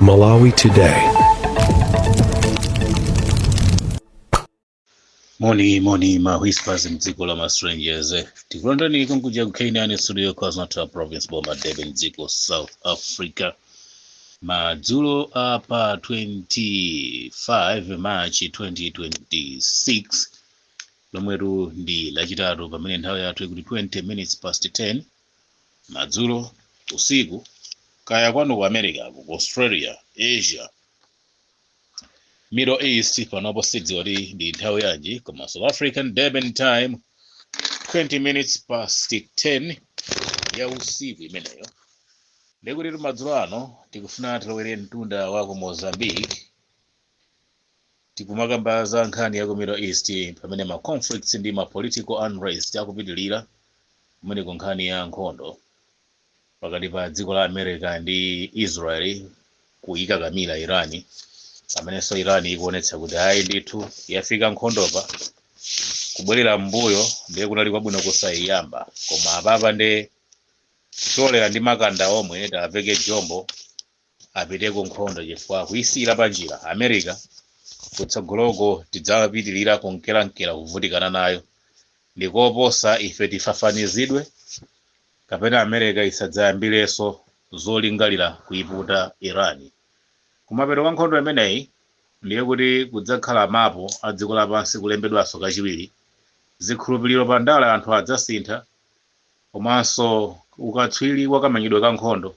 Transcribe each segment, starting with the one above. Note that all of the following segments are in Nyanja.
Malawi Today. Moni moni ma whispers mdziko la ma strangers, tikulandirani konkuja ku K9 studio, KwaZulu-Natal province, boma Durban, dziko South Africa, madzulo apa 25 March 2026, lomwetu ndi Lachitatu, pamene nthawi yathu ikuti 20 minutes past 10 madzulo, usiku, kaya kwanu ku America, ku Australia, Asia, Middle East, panopo sidziwa kuti ndi nthawi yanji, koma South African Durban time 20 minutes past 10 ya usiku imeneyo. Ndikuti madzulo ano tikufuna tilowere mtunda wa ku Mozambique, tikumakamba za nkhani ya ku Middle East, pamene ma conflicts ndi ma political unrest akupitilira kumeneko, nkhani ya nkhondo pakati pa dziko la America ndi Israel kuyikakamira Iran, pamenenso Iran ikuonetsa kuti ayi ndithu, yafika nkhondopa, kubwerera m'mbuyo ndiye kunali kwabwino kusayiyamba, koma apapa ndi tolera ndi makanda omwe taveke jombo apite ku nkhondo, chifukwa kuyisiyira panjira America, kutsogoloko tidzapitirira kunkerankera kuvutikana nayo, ndikoposa ife tifafanizidwe kapena America isadzayambirenso zolingalira kuyiputa Iran. Kumapeto kwa nkhondo imeneyi ndiye kuti kudzakhala mapu a dziko lapansi kulembedwanso kachiwiri, zikhulupiriro pa ndale anthu adzasintha, komanso ukatswiri wakamangidwe ka nkhondo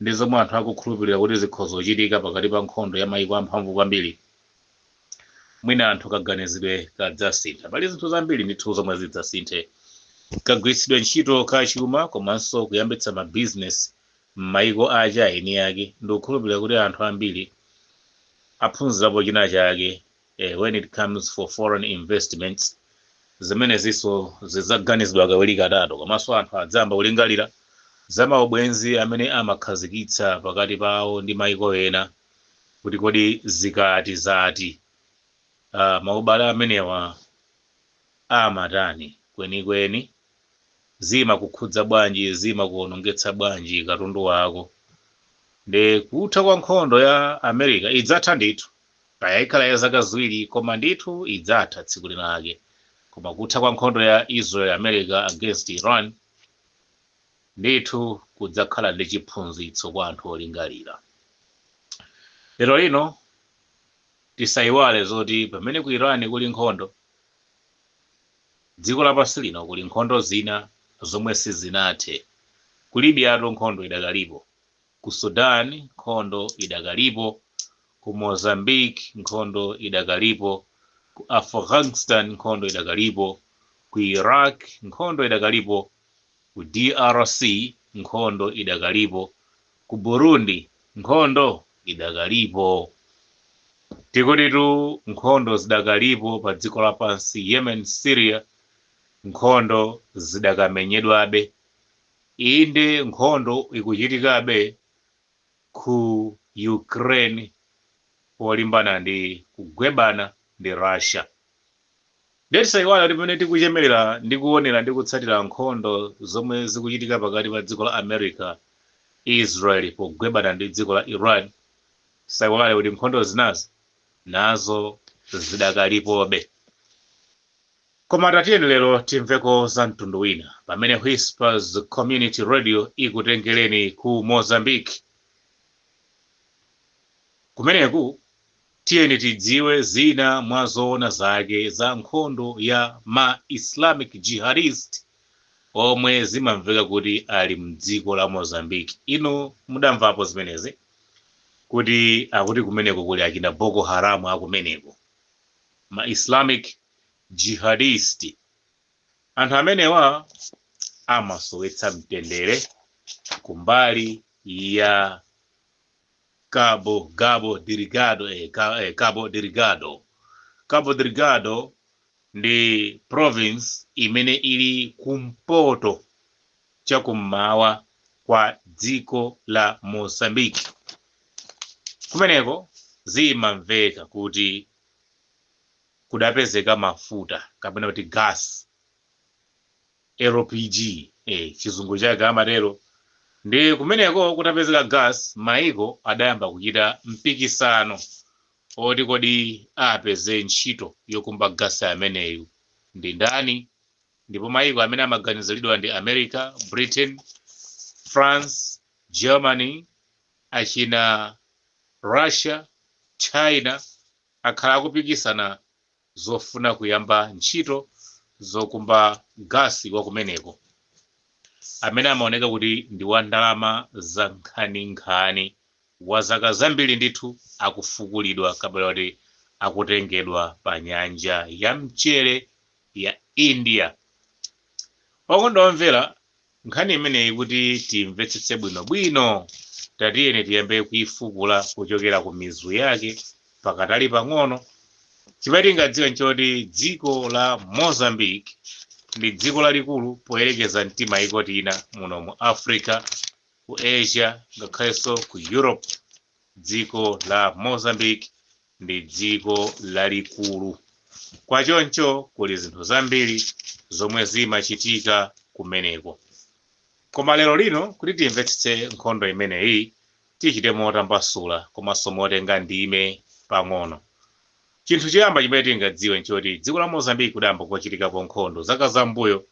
ndi zomwe anthu akukhulupirira kuti zikhoza kuchitika pakati pa nkhondo ya mayiko amphamvu kwambiri, mwina anthu kaganizidwe kadzasintha. Pali zinthu zambiri ndithu zomwe zidzasinthe, kagwiritsidwe ntchito ka chuma komanso kuyambitsa mabizinesi m'mayiko aja eni ake. Ndikukhulupirira kuti anthu ambiri aphunzirapo china chake when it comes for foreign investments, zimenezinso zidzaganizidwa kawiri katatu, komanso anthu adzayamba kulingalira za maubwenzi amene amakhazikitsa pakati pawo ndi mayiko ena, kuti kodi zikati zati maubale amenewa amatani kwenikweni, zimakukhudza bwanji, zimakuwonongetsa bwanji katundu wako. Ndi kutha kwa nkhondo ya America, idzatha ndithu, kaya ikhala ya zaka 2, koma ndithu idzatha tsiku linake. Koma kutha kwa nkhondo ya Israel, America against Iran, ndithu kudzakhala ndi chiphunzitso kwa anthu olingalira. Lero lino tisayiwale zoti pamene ku Iran kuli nkhondo, dziko lapansi lino kuli nkhondo zina zomwe sizinathe. Ku Libyatu nkhondo idakalipo, ku Sudan nkhondo idakalipo, ku Mozambique nkhondo idakalipo, ku Afghanistan nkhondo idakalipo, ku Iraq nkhondo idakalipo, ku DRC nkhondo idakalipo, ku Burundi nkhondo idakalipo. Tikutitu nkhondo zidakalipo pa dziko lapansi. Yemen, Syria, nkhondo zidakamenyedwabe. Inde, nkhondo ikuchitikabe ku Ukraine polimbana ndi kugwebana ndi Russia. Ndetisayiwala kuti pamene tikuchemerera ndi kuonera ndi kutsatira nkhondo zomwe zikuchitika pakati pa dziko la America, Israel pogwebana ndi dziko la Iran, tisayiwale kuti nkhondo zinazi nazo zidakalipobe. Koma tatiyeni lero timveko za mtundu wina, pamene Whispers Community Radio ikutengereni ku Mozambique. Kumeneku tiyeni tidziwe zina mwa zoona zake za nkhondo ya ma Islamic Jihadist omwe zimamveka kuti ali mdziko la Mozambique. Inu mudamvapo zimenezi, kuti akuti kumeneko kuli achina Boko Haram akumeneko, ma Islamic Jihadist? Anthu amenewa amasowetsa mtendere kumbali ya Cabo Delgado, Cabo Delgado. Cabo Delgado ndi province imene ili kumpoto chakummawa kwa dziko la Mozambique. Kumeneko zimamveka kuti kudapezeka mafuta kapena kuti gas, LPG, chizungu chake amatero. Ndi kumeneko kutapezeka gas, maiko adayamba kuchita mpikisano oti kodi apeze ntchito yokumba gasi ameneyu ndi ndani. Ndipo maiko amene amaganiziridwa ndi America, Britain, France, Germany, achina Russia, China, akhala akupikisana zofuna kuyamba ntchito zokumba gasi wa kumeneko, amene amaoneka kuti ndi wa ndalama za nkhaninkhani, wa zaka zambiri ndithu akufukulidwa kapena kuti akutengedwa pa nyanja ya mchere ya India. Okondwa omvera, nkhani imeneyi kuti timvetsetse bwinobwino, tatiyeni tiyambe kuifukula kuchokera ku mizu yake pakatali pang'ono. Chimene tingadziwe nchoti dziko la Mozambique ndi dziko lalikulu poyerekeza ndi maiko tina muno mu Africa, ku Asia, ngakhalenso ku Europe. Dziko la Mozambique ndi dziko lalikulu, kwachoncho kuli zinthu zambiri zomwe zimachitika kumeneko. Koma lero lino, kuti timvetsetse nkhondo imeneyi, tichite motambasula komanso motenga ndime pang'ono. Chinthu choyamba chimene tingadziwe nchoti dziko la Mozambique kudayamba kuchitikapo nkhondo zaka zambuyo,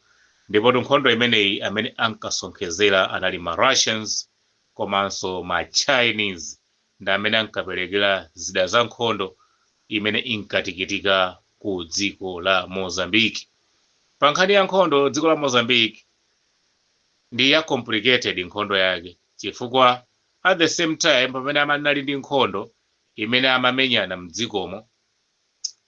ndipo nkhondo imeneyi amene ankasonkhezera anali ma Russians komanso ma Chinese, ndi amene ankaperekera zida za nkhondo imene inkatikitika ku dziko la Mozambique. Pa nkhani ya nkhondo, dziko la Mozambique ndi ya complicated nkhondo yake, chifukwa at the same time pamene amanali ndi nkhondo imene amamenyana mdzikomo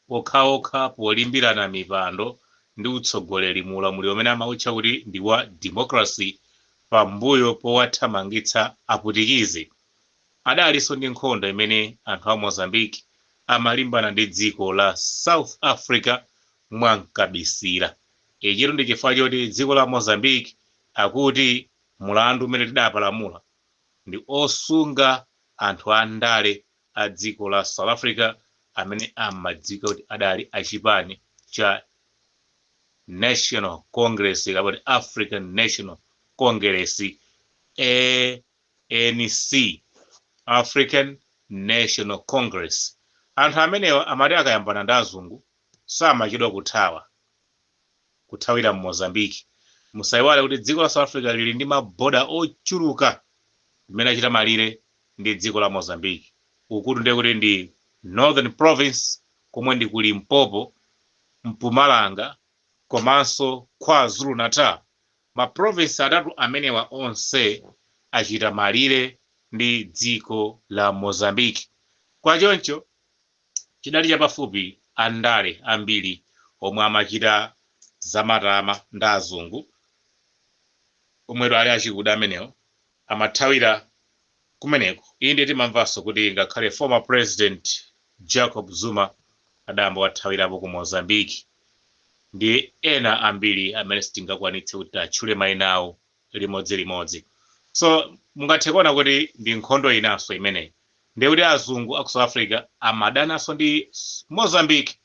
okhaokha polimbirana mipando ndi utsogoleri mu ulamuliro umene amautcha kuti ndi wa democracy pambuyo powathamangitsa Aputikizi, adalinso ndi nkhondo imene anthu a Mozambique amalimbana ndi dziko la South Africa mwankabisira. Ichitu ndi chifukwa choti dziko la Mozambique akuti mulandu umene tidapalamula ndi osunga anthu andale a dziko la South Africa amene amadziwika kuti adali achipani cha National Congress kapena African National Congress, ANC, African National Congress. Anthu amenewa amati akayambana ndi azungu samachedwa kuthawa, kuthawira mu Mozambique. Musayiwale kuti dziko la South Africa lili ndi maboda ochuluka limene achita malire ndi dziko la Mozambique. Ukuti ndiye kuti ndi Northern Province, komwe ndi ku Limpopo, Mpumalanga komanso KwaZulu Natal. Ma province atatu amenewa onse achita malire ndi dziko la Mozambique. Kwachoncho chidali chapafupi andale ambiri omwe amachita zamatama ndi azungu omweto ali achikuda amenewo amathawira kumeneko. Inde, timamvanso kuti ngakhale former President Jacob Zuma adayamba wathawirapo ku Mozambique, ndi ena ambiri amene sitingakwanitse kuti atchule mayina awo limodzilimodzi. So mungathe kuona kuti ndi nkhondo inanso imeneyi, ndiye kuti azungu aku South Africa amadananso ndi Mozambique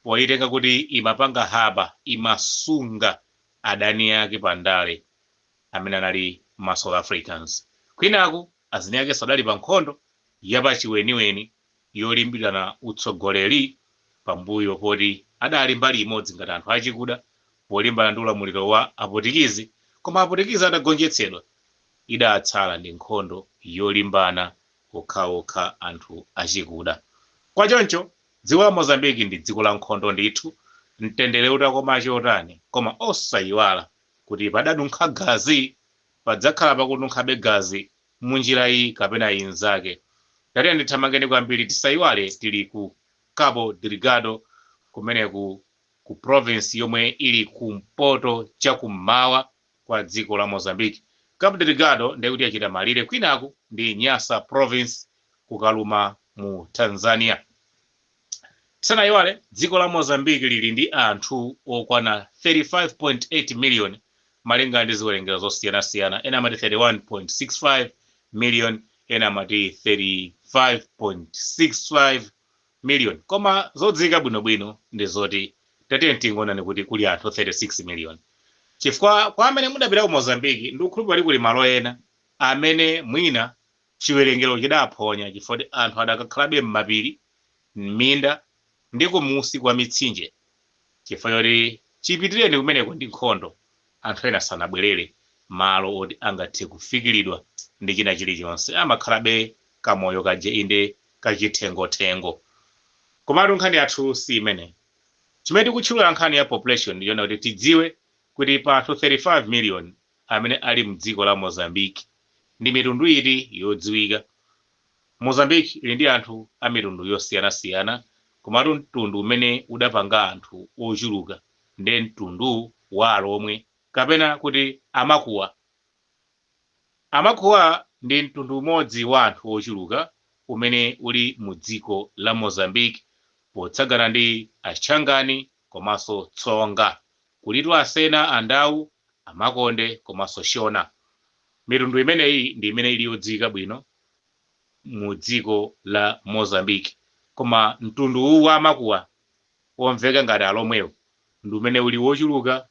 poyitenga kuti imapanga harbour, imasunga adani ake pandale amene anali ma South Africans. Kwinaku azini ake sadali pa nkhondo yapachiweniweni yolimbirana utsogoleri pambuyo poti adali mbali imodzi ngati anthu achikuda polimbana ndi ulamuliro wa Aputikizi. Koma Aputikizi atagonjetsedwa, idatsala ndi nkhondo yolimbana okhaokha anthu achikuda. Kwachoncho dziko la Mozambique ndi dziko la nkhondo ndithu, mtendere utakoma chotani, koma osayiwala kuti padanunkha gazi, padzakhala pakununkhabe gazi munjira iyi kapena inzake. Tatiye ndithamangeni kwambiri. Tisayiwale tili ku Cabo Delgado, kumeneku ku province yomwe ili kumpoto chakummawa kwa dziko la Mozambique. Cabo Delgado ndekuti yachita malire kwinaku ndi Nyasa Province, kukaluma mu Tanzania. Tisanayiwale, dziko la Mozambique lili ndi anthu okwana 35.8 million malinga ndi ziwerengero zosiyanasiyana. Ena amati 31.65 million, ena amati 35.65 million, koma zodziwika bwinobwino ndi zoti, tatiye tingonani kuti kuli anthu 36 million, chifukwa kwa amene mudapita ku Mozambique, ndikukhulupirira kuti kuli malo ena Amene mwina chiwerengero chidaphonya chifukwa anthu adakakhalabe m'mapiri, m'minda ndi kumusi kwa mitsinje, chifukwa choti chipitireni kumeneko ndi nkhondo, anthu ena sanabwerere malo oti angathe kufikiridwa ndi china chilichonse, amakhalabe kamoyo kaje, inde, kachithengothengo. Komatu nkhani yathu si imene. Chimene tikutchulira nkhani ya population ndiyona kuti tidziwe kuti pa anthu 35 million amene ali mdziko la Mozambique, ndi mitundu iti yodziwika? Mozambique ili ndi anthu a mitundu yosiyanasiyana, komatu mtundu umene udapanga anthu ochuluka ndi mtundu wa Alomwe kapena kuti Amakuwa. Amakuwa ndi mtundu umodzi wa anthu ochuluka umene uli mu dziko la Mozambique, potsagana ndi Achangani komanso Tsonga. Kulitu Asena, Andau, Amakonde komanso Shona. Mitundu imeneyi ndi imene ili yodziwika bwino mu dziko la Mozambique, koma mtundu uwu wa Amakuwa, womveka ngati Alomwewo, ndi umene uli wochuluka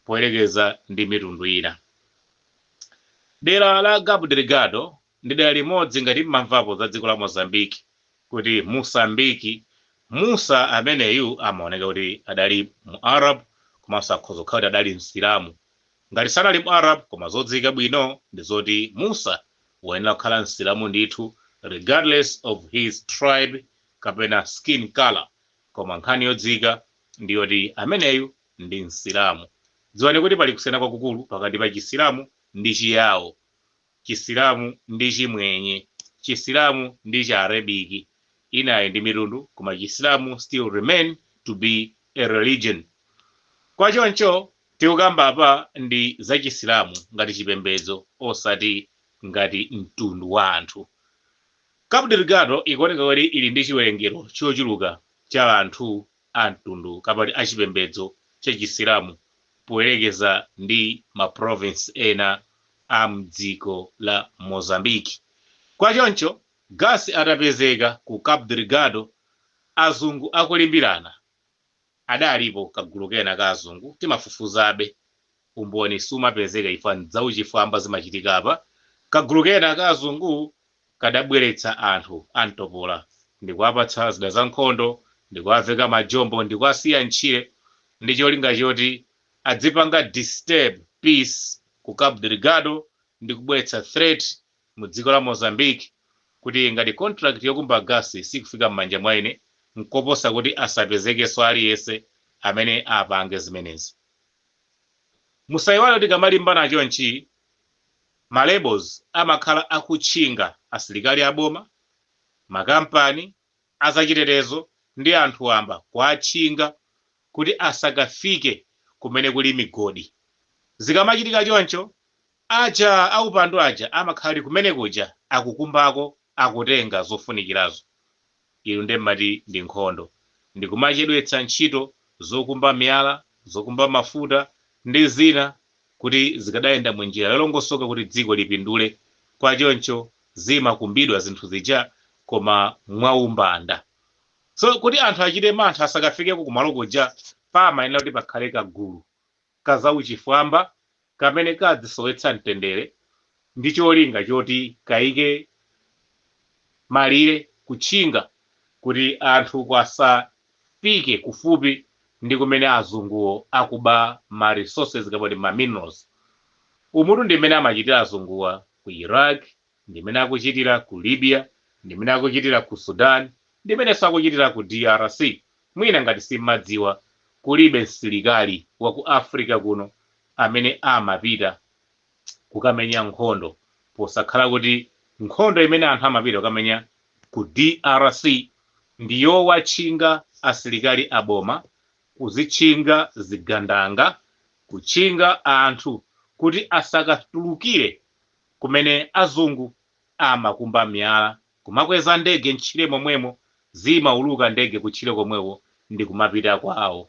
poyerekeza ndi mitundu ina. Dera la Cabo Delgado ndi dera limodzi. Ngati mmamvapo za dziko la Mozambique kuti Musambiki, Musa ameneyu amaoneka kuti adali mu Arab, komanso akhoza kukhala kuti adali Msilamu ngati sanali mu Arab. Koma zodziwika bwino ndi zoti Musa wayenera kukhala Msilamu ndithu, regardless of his tribe kapena skin color. Koma nkhani yodziwika ndiyoti ameneyu ndi Msilamu. Dziwani kuti pali kusiyana kwakukulu pakati pa Chisilamu ndi Chiyawo, Chisilamu ndi Chimwenye, Chisilamu ndi Chiarabiki. Inayi ndi mitundu, koma Chisilamu still remain to be a religion. Kwachoncho tikukamba apa ndi za Chisilamu ngati chipembedzo, osati ngati mtundu wa anthu. Cabo Delgado ikuoneka kuti ili ndi chiwerengero chochuluka cha anthu a mtundu kapati achipembedzo cha Chisilamu poyerekeza ndi ma province ena a mdziko la Mozambique. Kwachoncho gasi atapezeka ku Cabo Delgado, azungu akulimbirana. Adalipo kagulu kena ka azungu, timafufuzabe, umboni sumapezeka ifa ndzauchifwamba zimachitika apa. Kagulu kena ka azungu kadabweretsa anthu amtopola ndikuwapatsa zida za nkhondo, ndikuwaveka majombo, ndikuwasiya ntchire ndi cholinga choti adzipanga disturb peace ku Cabo Delgado ndi kubweretsa threat mu dziko la Mozambique, kuti ngati contract yokumba gasi sikufika m'manja mwa ine, nkoposa kuti asapezekenso aliyense amene apange zimenezi. Musayiwale kuti kamalimbana chonchi, ma rebels amakhala akutchinga asilikali aboma, makampani azachitetezo ndi anthu wamba, kuatchinga kuti asakafike kumene kuli migodi. Zikamachitika choncho, aja aupandu aja amakhala kumene kuja akukumbako, akutenga zofunikirazo. Inu ndiye mmati ndi nkhondo, ndikumachedwetsa ntchito zokumba miyala, zokumba mafuta ndi zina, kuti zikadayenda munjira yolongosoka kuti dziko lipindule. Kwachoncho zimakumbidwa zinthu zija koma mwaumbanda. So kuti anthu achite mantha asakafikeko kumalo kuja, pamayenera kuti pakhale kagulu kazauchifwamba kamene kadzisowetsa mtendere ndi cholinga choti kayike malire, kutchinga kuti anthu kwasafike kufupi ndi kumene azunguwo akuba ma resources kapoti ma minerals. Umutu ndi mmene amachitira azunguwa ku Iraq, ndi mmene akuchitira ku Libya, ndi mmene akuchitira ku Sudan, ndi mmenenso akuchitira ku DRC. Mwina ngati simmadziwa, kulibe msilikali wa ku Africa kuno amene amapita kukamenya nkhondo posakhala kuti nkhondo imene anthu amapita kukamenya ku DRC ndiyowatchinga asilikali aboma, kuzitchinga zigandanga, kutchinga anthu kuti asakatulukire kumene azungu amakumba miyala, kumakweza ndege ntchire momwemo, zimauluka ndege kutchire komweko ndi kumapita kwawo.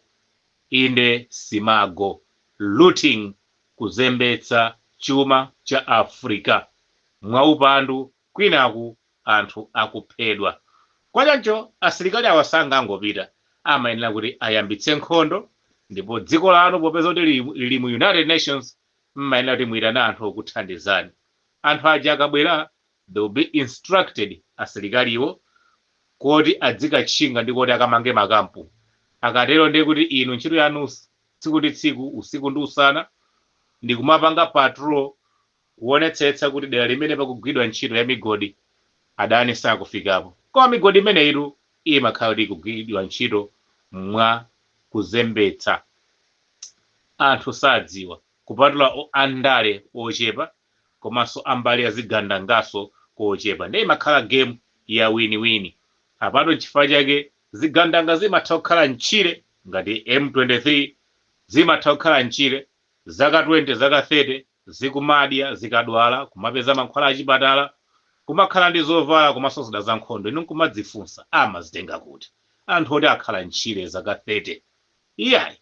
Inde, smuggle, looting, kuzembetsa chuma cha Africa mwaupandu, kwinaku anthu akuphedwa. Kwachancho asilikali awa sangangopita, amayenera kuti ayambitse nkhondo. Ndipo dziko lanu, popeza kuti lili mu United Nations, mmayenera kuti muyitane anthu okuthandizani. Anthu aja akabwera, they will be instructed, asilikaliwo, koti adzikatchinga ndi koti akamange makampu. Akatero ndiye kuti inu ntchito yanu tsiku ndi tsiku, usiku ndi usana, ndi kumapanga patrol kuonetsetsa kuti dera limene pakugwidwa ntchito ya migodi adani sakufikapo. Koma migodi imeneyitu imakhala kuti ikugwiridwa ntchito mwa kuzembetsa, anthu sadziwa, kupatula andale ochepa komanso ambali azigandangaso kochepa. Ndiye imakhala game ya win-win. Apato nchifukwa chake zigandanga zimatha kukhala mtchire ngati M23, zimatha kukhala mtchire zaka 20, zaka 30, zikumadya, zikadwala kumapeza mankhwala achipatala, kumakhala ndi zovala komanso zida za nkhondo. Inu nkumadzifunsa, amazitenga kuti anthu oti akhala mtchire zaka 30? Iyayi,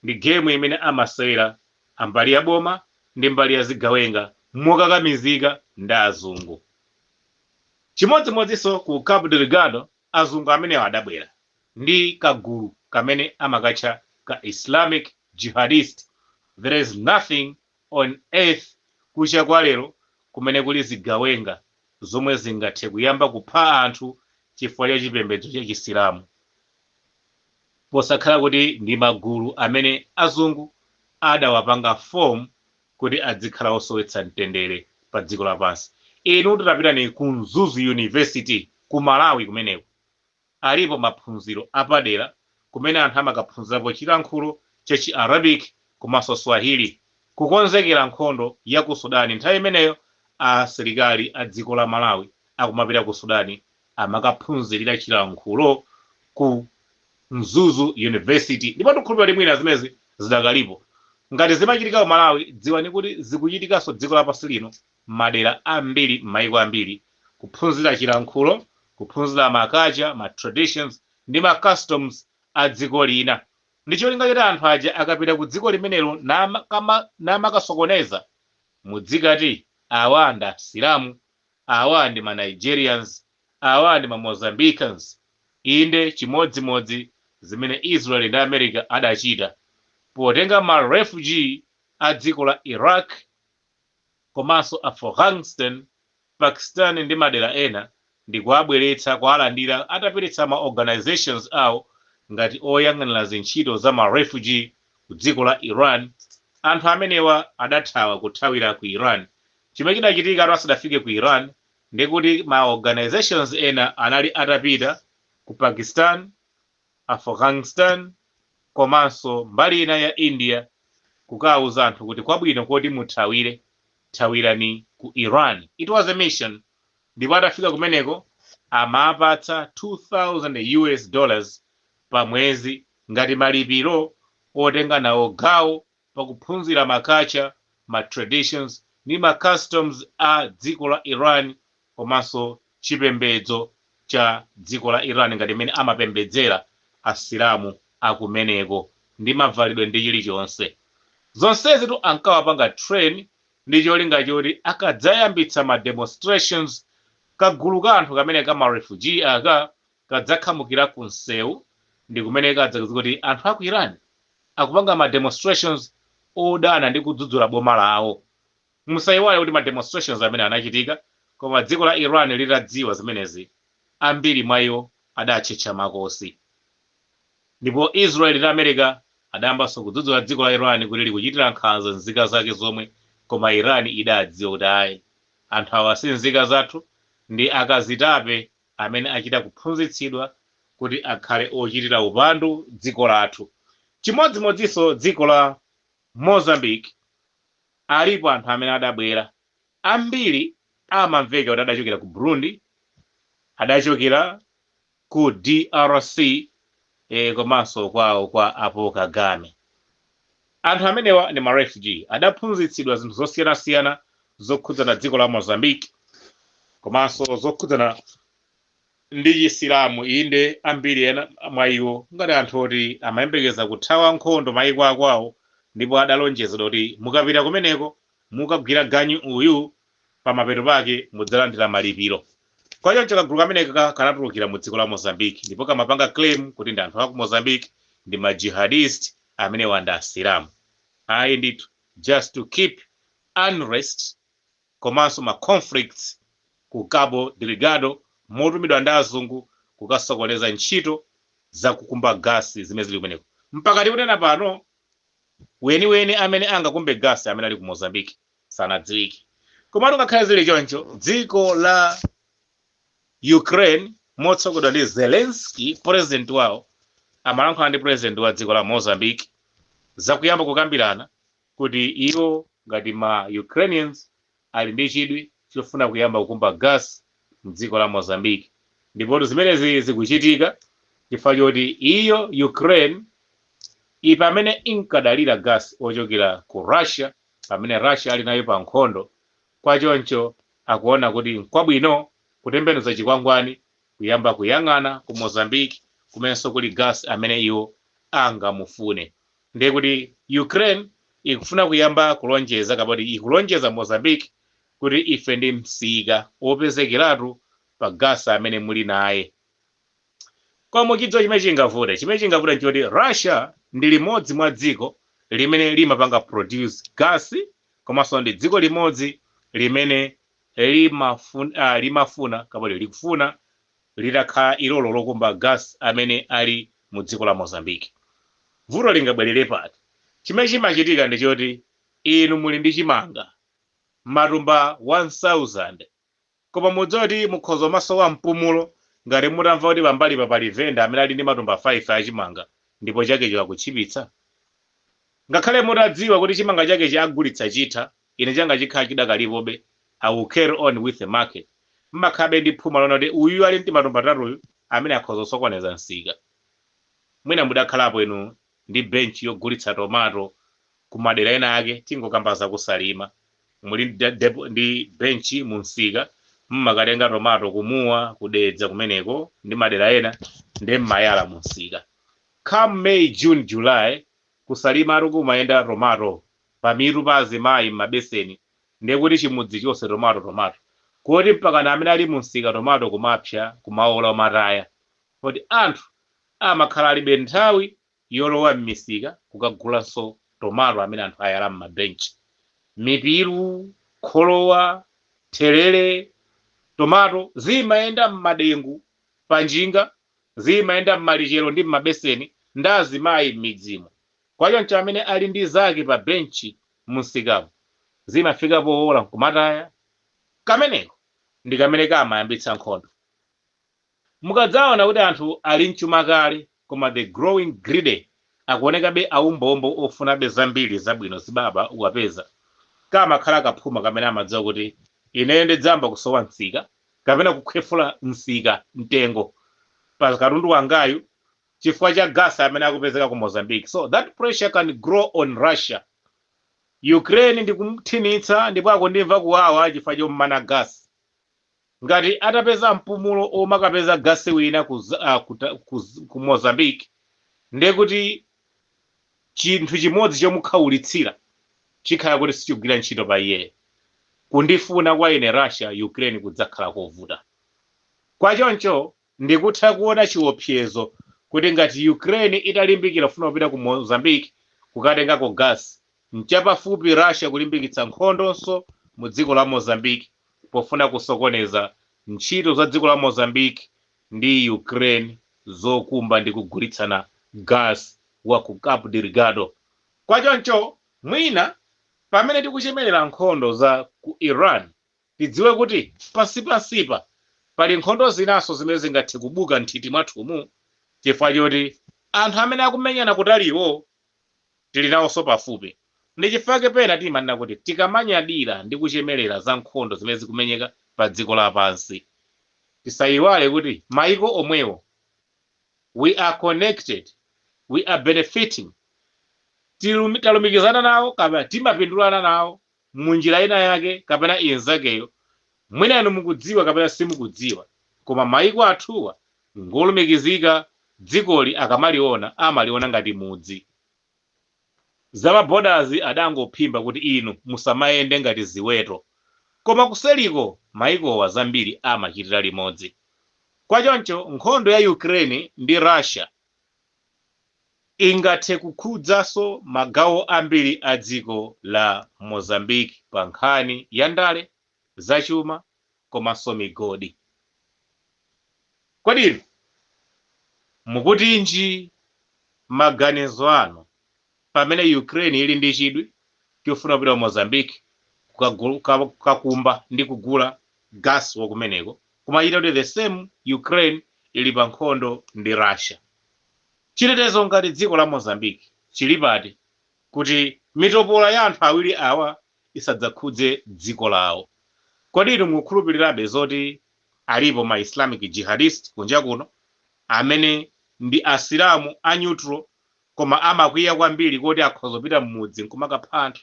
ndi game imene amasewera ambali ya boma ndi mbali ya zigawenga mokakamizika ndi azungu. Chimodzimodzinso ku Cabo Delgado, azungu amenewo adabwera ndi kagulu kamene amakatcha ka Islamic Jihadist. There is nothing on earth kucha kwa lero kumene kuli zigawenga zomwe zingathe kuyamba kupha anthu chifukwa cha chipembedzo cha Chisilamu posakhala kuti ndi magulu amene azungu adawapanga form kuti adzikhala osowetsa mtendere pa dziko lapansi. Inu tutapitani ku Mzuzu University ku Malawi kumeneko, alipo maphunziro apadera kumene anthu amakaphunzirapo chilankhulo cha chi Arabic komanso Swahili kukonzekera nkhondo ya ku Sudani. Nthawi imeneyo asilikali a dziko la Malawi akumapita ku Sudani, amakaphunzirira chilankhulo ku Mzuzu University. Ndipo tikhulupirira mwina zimenezi zidakalipo. Ngati zimachitika ku Malawi, dziwani kuti zikuchitikanso dziko lapansi lino madera ambiri, m'mayiko ambiri, kuphunzira chilankhulo, kuphunzira ma culture, ma traditions ndi ma customs a dziko lina, ndi cholinga choti anthu aja akapita ku dziko limenelo namakasokoneza, mudzikati awa ndi Asilamu, awa ndi ma Nigerians, awa ndi ma Mozambicans. Inde, chimodzimodzi zimene Israel ndi America adachita potenga ma refugee a dziko la Iraq komanso Afghanistan, Pakistan ndi madera ena, ndi kuwabweretsa, kuwalandira atapititsa ma organizations awo ngati oyang'anira zintchito za ma refugee ku dziko la Iran. Anthu amenewa adathawa kuthawira ku Iran. Chimene chidachitika atu asadafike ku Iran ndikuti ma organizations ena anali atapita ku Pakistan, Afghanistan komanso mbali ina ya India kukawuza anthu kuti kwabwino koti muthawire, thawirani ku Iran. It was a mission. Ndipo atafika kumeneko amapatsa US$2000 pa mwezi ngati malipiro otenga nawo gawo pakuphunzira ma culture, ma traditions ndi ma customs a dziko la Iran komanso chipembedzo cha dziko la Iran ngati imene amapembedzera Asilamu akumeneko ndi mavalidwe ndi chilichonse. Zonsezi tu ankawapanga train ndi cholinga choti akadzayambitsa ma demonstrations, kagulu ka anthu kamene kama refugee aka kadzakhamukira ku msewu ndi kumene kadzakuti kuti anthu aku Iran akupanga ma demonstrations odana ndi kudzudzula boma lawo. Musayiwale kuti ma demonstrations amene anachitika, koma dziko la Iran litadziwa zimenezi, ambiri mwa iwo adatchetcha makosi. Ndipo Israel ndi America adayambanso kudzudzula dziko la Iran kuti likuchitira nkhanza nzika zake zomwe. Koma Iran idadziwa kuti ayi, anthu awa si nzika zathu, ndi akazitape amene achita kuphunzitsidwa kuti akhale ochitira upandu dziko lathu. Chimodzimodzinso dziko la Mozambique, alipo anthu amene adabwera, ambiri amamveka kuti adachokera ku Burundi, adachokera ku DRC, komanso kwawo kwa apo Kagame. Anthu amenewa ndi ma refugee, adaphunzitsidwa zinthu zosiyanasiyana zokhudzana dziko la Mozambique komanso zokhudzana ndi Chisilamu. Inde, ambiri ena mwa iwo ngati anthu oti amayembekeza kuthawa nkhondo mayiko akwawo, ndipo adalonjezedwa kuti mukapita kumeneko mukagwira ganyu uyu, pamapeto pake mudzalandira malipiro. Kwa choncho kagulu kameneka kanatulukira mu dziko la Mozambique ndipo kamapanga claim kuti ndi anthu aku Mozambique, ndi ma jihadist amenewa ndi Asilamu. Ayi ndithu, just to keep unrest. komanso ma conflicts ku Cabo Delgado motumidwa ndi azungu kukasokoneza ntchito zakukumba gasi zimene zili kumeneko. Mpaka tikunena pano, weniweni amene angakumbe gasi amene ali ku Mozambique sanadziwike. Komatu ngakhale zili choncho, dziko la Ukraine motsogozedwa ndi Zelensky, president wawo, amalankhula ndi president wa dziko la Mozambique zakuyamba kukambirana kuti iwo ngati ma Ukrainians ali ndi chidwi chofuna kuyamba kukumba gas mdziko la Mozambique. Ndipo zimenezi zikuchitika chifukwa choti iyo Ukraine pamene inkadalira gas ochokera ku Russia, pamene Russia ali nayo pa nkhondo, kwachoncho akuona kuti nkwabwino kutembenuza chikwangwani kuyamba kuyang'ana ku Mozambique kumenso kuli gas amene iwo angamufune. Ndiye kuti Ukraine ikufuna kuyamba kulonjeza, kapoti ikulonjeza Mozambique kuti ife ndi msika wopezekeratu pa gas amene muli naye. Koma chidziwa chimene chingavute nchoti Russia ndi limodzi mwa dziko limene limapanga produce gas, komanso ndi dziko limodzi limene limafuna kapoti likufuna litakhala ilolo lokumba gas amene ali mu dziko la Mozambique. Vuto lingabwerere pati? Chimene chimachitika ndi choti inu muli ndi chimanga matumba 1000, koma mudziwa kuti mukhoza masowa mpumulo ngati mutamva kuti pambali pali venda amene ali ndi matumba 5 achimanga ndipo chakecho akutchipitsa. Ngakhale mutadziwa kuti chimanga chakechi agulitsa chitha, ine changa chikhala chidakalipobe, I will carry on with the market, mmakhabe ndi phuma lona kuti uyu ali ndi matumba tatuyu amene akhoza kusokoneza msika. Mwina mudakhalapo inu ndi benchi yogulitsa tomato kumadera ena ake, tingokamba zakusalima, muli ndi benchi mu msika, mmakatenga tomato kumuwa, kudedza kumeneko ndi madera ena, ndi mmayala mu msika. Come May, June, July, kusalima ari kumayenda tomato pamitu pa azimayi m'mabeseni, ndiye kuti chimudzi chonse tomato tomato, kuti mpakana amene ali mu msika tomato kumapsa, kumaola, umataya, kuti anthu amakhala alibe nthawi yolowa m'misika kukagulanso tomato amene anthu ayala m'mabenchi. Mipiru, kholowa, therere, tomato zimayenda m'madengu panjinga, zimayenda m'malichero ndi m'mabeseni ndi azimayi m'midzimo. Kwachoncho amene ali ndi zake pa benchi mumsikapo zimafika powola nkumataya. Kameneko ndi kamene kamayambitsa nkhondo. Mukadzaona kuti anthu ali mchuma kale, koma the growing greedy, akuonekabe aumbombo ofunabe zambiri zabwino zibaba ukapeza, kamakhala kaphuma kamene amadziwa kuti ineyo ndidzamba kusowa msika kapena kukhwefula msika mtengo pa katundu wangayu chifukwa cha gasi amene akupezeka ku Mozambique. So that pressure can grow on Russia. Ukraine ndikumthinitsa ndipo akundimva kuwawa chifukwa chomana gasi. Ngati atapeza mpumulo omakapeza gasi wina ku Mozambique, ndiye kuti chinthu chimodzi chomukhaulitsira chikhala kuti sichigwira ntchito pa iyeyo. Kundifuna kwa ine Russia, Ukraine kudzakhala kovuta. Kwachoncho ndikutha kuona chiopsezo kuti ngati Ukraine italimbikira kufuna kupita ku Mozambique kukatengako gas, nchapafupi Russia kulimbikitsa nkhondonso mu dziko la Mozambique pofuna kusokoneza ntchito za dziko la Mozambique ndi Ukraine zokumba ndi kugulitsana gas wa ku Cabo Delgado. Kwachoncho mwina pamene tikuchemerera nkhondo za ku Iran, tidziwe kuti pansipansipa pali nkhondo zinanso zimene zingathe kubuka nthiti mwathumu, chifukwa choti anthu amene akumenyana kutaliwo tili nawonso pafupi. Ndi chifukwa pena timanena kuti tikamanyadira ndi kuchemerera za nkhondo zimene zikumenyeka pa dziko lapansi, tisayiwale kuti maiko omwewo we are connected, we are benefiting, talumikizana nawo kapena timapindulana nawo munjira ina yake kapena inzakeyo. Mwina inu mukudziwa kapena simukudziwa, koma maiko athuwa ngolumikizika. Dzikoli akamaliona amaliona ngati mudzi. Zama borders adangophimba kuti inu musamayende ngati ziweto, koma kuseliko maikowa zambiri amachitira limodzi. Kwachoncho nkhondo ya Ukraine ndi Russia ingathe kukhudzanso magawo ambiri a dziko la Mozambique pa nkhani ya ndale. zachuma komanso migodi. Kodi inu mukutinji maganizo anu pamene Ukraine ili ndi chidwi chofuna kupita ku Mozambique kukakumba ndi kugula gas wakumeneko, kumachita kuti the same Ukraine ili pa nkhondo ndi Russia? Chitetezo ngati dziko la Mozambique chili pati kuti mitopola ya anthu awiri awa isadzakhudze dziko lawo? Kodi inu mukukhulupirirabe zoti alipo ma Islamic jihadist kunja kuno amene ndi Asilamu a neutral, koma amakwiya kwambiri koti akhoza kupita m'mudzi nkumakapha anthu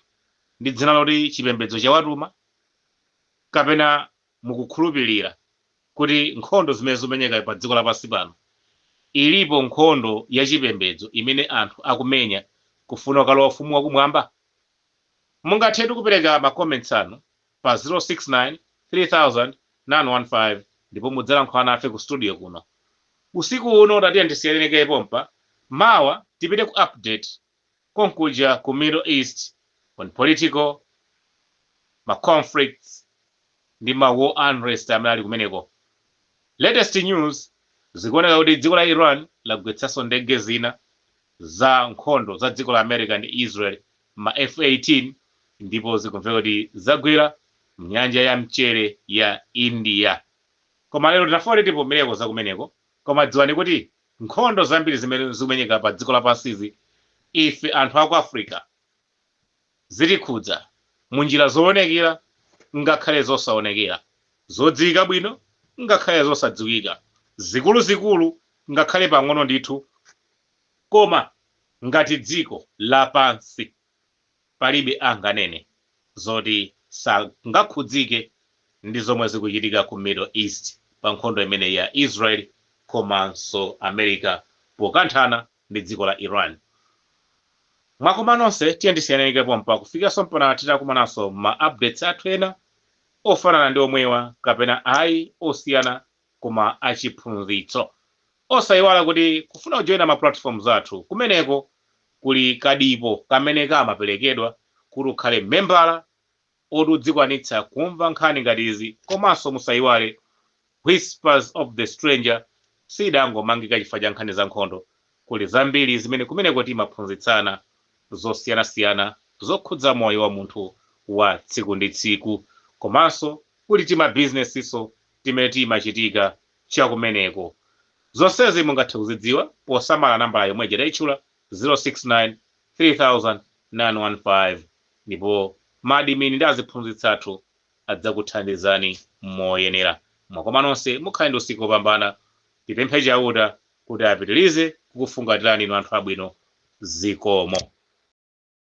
ndi dzina loti chipembedzo chawatuma? Kapena mukukhulupirira kuti nkhondo zimene zikumenyeka pa dziko lapansi pano, ilipo nkhondo yachipembedzo imene anthu akumenya kufuna kukalowa ufumu wakumwamba? Mungathetu kupereka ma comments anu pa 069 3000 915 ndipo mudzalankhula nafe ku studio kuno. Usiku uno tatiye ndisiyaneneke pompa. Mawa tipite ku update konkuja ku Middle East on political ma conflicts ndi ma war unrest amene ali kumeneko. Latest news, zikuoneka kuti dziko la Iran lagwetsanso ndege zina za nkhondo za dziko la America ndi Israel, ma F-18, ndipo zikumveka kuti zagwera mnyanja ya mchere ya India. Koma lero tinafuna tipomereko za kumeneko, koma dziwani kuti nkhondo zambiri zimene zikumenyeka pa dziko lapansizi, ife anthu aku Africa zitikhudza munjira zoonekera ngakhale zosaonekera, zodziwika bwino ngakhale zosadziwika, zikuluzikulu ngakhale pang'ono ndithu. Koma ngati dziko lapansi palibe anganene zoti sangakhudzike ndi zomwe zikuchitika ku Middle East pa nkhondo imene ya Israel komanso America pokanthana ndi dziko la Iran. Mwakoma nonse, tiye ndisiyanike pompa kufikanso mpana titakumananso ma updates athu ena ofanana ndi omwewa kapena ayi osiyana koma achiphunzitso. Osayiwala kuti kufuna kujoyina ma platforms athu, kumeneko kuli kadipo kamene kamaperekedwa kuti ukhale membala oti udzikwanitsa kumva nkhani ngati izi. Komanso musayiwale, Whispers of the Stranger sidangomangika chifukwa cha nkhani za nkhondo. Kuli zambiri zimene kumeneko timaphunzitsana zosiyanasiyana zokhudza moyo wa munthu wa tsiku ndi tsiku, komanso kuli timabizinesiso timene timachitika chakumeneko. Zonsezi mungathe kuzidziwa posamala nambala yomwe tayitchula, 069 3915, ndipo ma admin ndi aziphunzitsi athu adzakuthandizani moyenera. Mwakoma nonse, mukhale ndi usiku wopambana. Tipemphe Chauta kuti apitirize kukufungatirani inu anthu abwino. Zikomo.